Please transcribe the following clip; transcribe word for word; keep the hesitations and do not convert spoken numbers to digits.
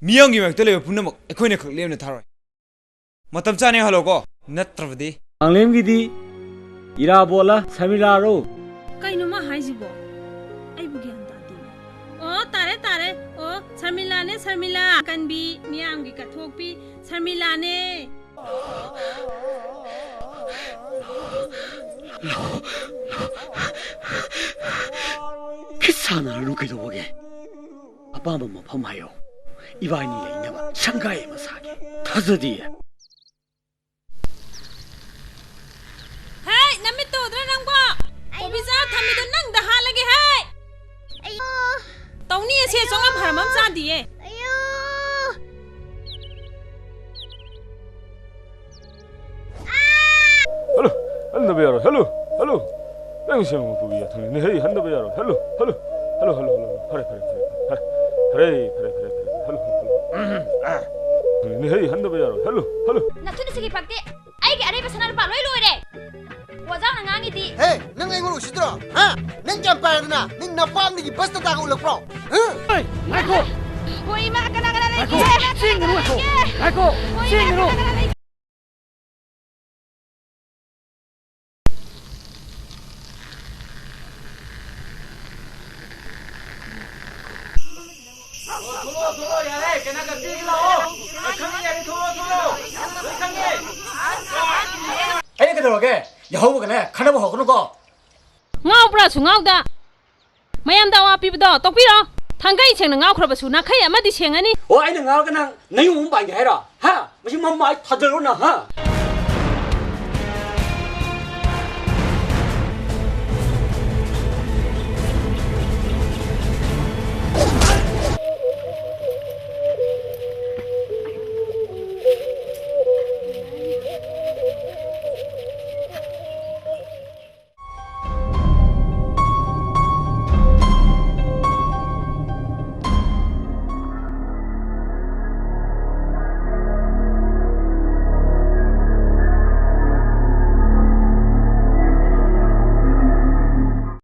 ꯃꯤꯌꯥꯝꯒꯤ ꯃꯥꯏꯌꯣꯛꯇ ꯂꯩꯕ ꯄꯨꯝꯅꯃꯛ ꯑꯩꯈꯣꯏꯅ ꯈꯛ ꯂꯦꯝꯅ ꯊꯥꯔꯣꯏ꯫ ꯃꯇꯝ ꯆꯥꯅ ꯍꯜꯂꯣꯀꯣ, ꯅꯠꯇ꯭ꯔꯕꯗꯤ꯫ ꯀꯥꯡꯂꯦꯝꯒꯤꯗꯤ ꯏꯔꯥꯕꯣꯠꯂ ꯁꯔꯃꯤꯂꯥꯔꯣ? ꯀꯩꯅꯣ ꯃꯥ ꯍꯥꯏꯁꯤꯕꯣ? ꯑꯩꯕꯨ ꯒ꯭ꯌꯥꯟ ꯇꯥꯗꯦ꯫ ꯑꯣ, ꯇꯥꯔꯦ, ꯇꯥꯔꯦ꯫ ꯑꯣ, ꯁꯔꯃꯤꯂꯥꯅꯦ, ꯁꯔꯃꯤꯂꯥ꯫ ꯀꯟꯕꯤ, ꯃꯤꯌꯥꯝꯒꯤ ꯀꯠꯊꯣꯛꯄꯤ, ꯁꯔꯃꯤꯂꯥꯅꯦ꯫ ꯈꯤꯠ ꯁꯥꯟꯅꯔꯅꯨ ꯀꯩꯗꯧꯕꯒꯦ? ꯑꯄꯥꯝꯕ ꯃꯐꯝ ꯍꯥꯏꯌꯣ꯫ ꯏꯕꯥꯅꯤ ꯂꯩꯅꯕ ꯁꯪꯒꯥꯏ ꯑꯃ ꯁꯥꯒꯦ꯫ ꯊꯥꯖꯗꯤꯌꯦ꯫ ꯍꯦ, ꯅꯃꯤꯠꯇꯣ ꯎꯗ꯭ꯔꯥ ꯅꯪꯕꯣ? ꯀꯣꯕꯤ ꯆꯥꯔ ꯊꯝꯃꯤꯗꯣ ꯅꯪꯗ ꯍꯥꯠꯂꯒꯦ ꯍꯦ! ꯑꯌꯣ! ꯇꯧꯅꯤ ꯑꯁꯦ, ꯑꯌꯣ! ꯆꯣꯡꯉꯝ ꯐꯔꯝ ꯑꯃ ꯆꯥꯗꯤꯌꯦ꯫ ꯑꯌꯣ! ꯍꯜꯂꯨ, ꯍꯟꯗꯕ ꯌꯥꯔꯣꯏ꯫ ꯍꯜꯂꯨ, ꯍꯜꯂꯨ꯫ ꯅꯪ ꯁꯦꯝꯕ ꯄꯨꯕꯤ ꯌꯥꯊꯪꯅꯦ꯫ ꯍꯦ, ꯍꯟꯗꯕ ꯌꯥꯔꯣꯏ꯫ ꯍꯜꯂꯨ, ꯍꯜꯂꯨ, ꯍꯜꯂꯨ, ꯍꯜꯂꯨ, ꯍꯜꯂꯨ꯫ ꯐꯔꯦ, ꯐꯔꯦ, ꯐꯔꯦ, ꯐꯔꯦ꯫ ꯐꯔꯦ, ꯐꯔꯦ, ꯐꯔꯦ, ꯐꯔꯦ꯫ ꯍꯜꯂꯨ, ꯍꯜꯂꯨ, ꯍꯜꯂꯨ꯫ ꯍꯦ, ꯍꯟꯗꯕ ꯌꯥꯔꯣꯏ꯫ ꯍꯜꯂꯨ, ꯍꯜꯂꯨ꯫ ꯅꯊꯨꯟ ꯑꯁꯤꯒꯤ ꯄꯛꯇꯦ꯫ ꯑꯩꯒꯤ ꯑꯔꯩꯕ ꯁꯅꯥ ꯂꯨꯄꯥ ꯂꯣꯏ ꯂꯣꯏꯔꯦ꯫ ꯋꯥꯖꯥꯎꯅ ꯉꯥꯡꯉꯤꯗꯤ꯫ ꯍꯦ, ꯅꯪ ꯑꯩꯉꯣꯟꯗ ꯎꯁꯤꯠꯇ꯭ꯔꯣ? ꯍꯥ? ꯅꯪ ꯀꯌꯥꯝ ꯄꯥꯏꯔꯗꯅ? ꯅꯪ ꯅꯄꯥꯝꯗꯒꯤ ꯕꯁꯇ ꯇꯥꯒ ꯎꯠꯂꯛꯄ꯭ꯔꯣ? ꯍꯥ? ꯍꯦ, ꯉꯥꯏꯈꯣ! ꯍꯣꯏ, ꯏꯃꯥ, ꯀꯅꯥ, ꯀꯅꯥ ꯂꯩꯒꯦ? ꯉꯥꯏꯈꯣ! ꯆꯦꯡꯒꯅꯨ, ꯉꯥꯏꯈꯣ! ꯉꯥꯏꯈꯣ! ꯍꯣꯏ, ꯏꯃꯥ, ꯆꯦꯡꯒꯅꯨ! ꯀꯅꯥ, ꯀꯅꯥ ꯂꯩꯒꯦ? ꯊꯣꯛꯂꯛꯑꯣ, ꯊꯣꯛꯂꯛꯑꯣ, ꯌꯥꯔꯦ, ꯀꯅꯥ ꯀꯅꯥ ꯆꯦꯜꯂꯤ ꯂꯥꯛꯑꯣ꯫ ꯂꯣꯏ ꯈꯪꯉꯦ, ꯌꯥꯔꯦ, ꯊꯣꯛꯂꯛꯑꯣ, ꯊꯣꯛꯂꯛꯑꯣ꯫ ꯂꯣꯏ ꯈꯪꯉꯦ꯫ ꯑꯩꯅ ꯀꯩꯗꯧꯔꯒꯦ? ꯌꯥꯍꯧꯕꯒꯅꯦ, ꯈꯠꯅꯕ ꯍꯧꯔꯛꯀꯅꯨꯀꯣ꯫ ꯉꯥꯎꯕ꯭ꯔꯥꯁꯨ ꯉꯥꯎꯗ꯫ ꯃꯌꯥꯝꯗ ꯑꯋꯥ ꯄꯤꯕꯗꯣ ꯇꯣꯛꯄꯤꯔꯣ꯫ ꯊꯥꯡꯒꯩ ꯁꯦꯡꯅ ꯉꯥꯎꯈ꯭ꯔꯕꯁꯨ ꯅꯥꯈꯩ ꯑꯃꯗꯤ ꯁꯦꯡꯉꯅꯤ꯫ ꯑꯣ, ꯑꯩꯅ ꯉꯥꯎꯔꯒ ꯅꯪ ꯅꯌꯨꯝ ꯑꯃꯨꯛ ꯄꯥꯟꯒꯦ ꯍꯥꯏꯔꯣ? ꯍꯥ? ꯃꯁꯤ ꯃꯃꯥꯏ ꯊꯥꯖꯜꯂꯣ ꯅꯪ, ꯍꯥ?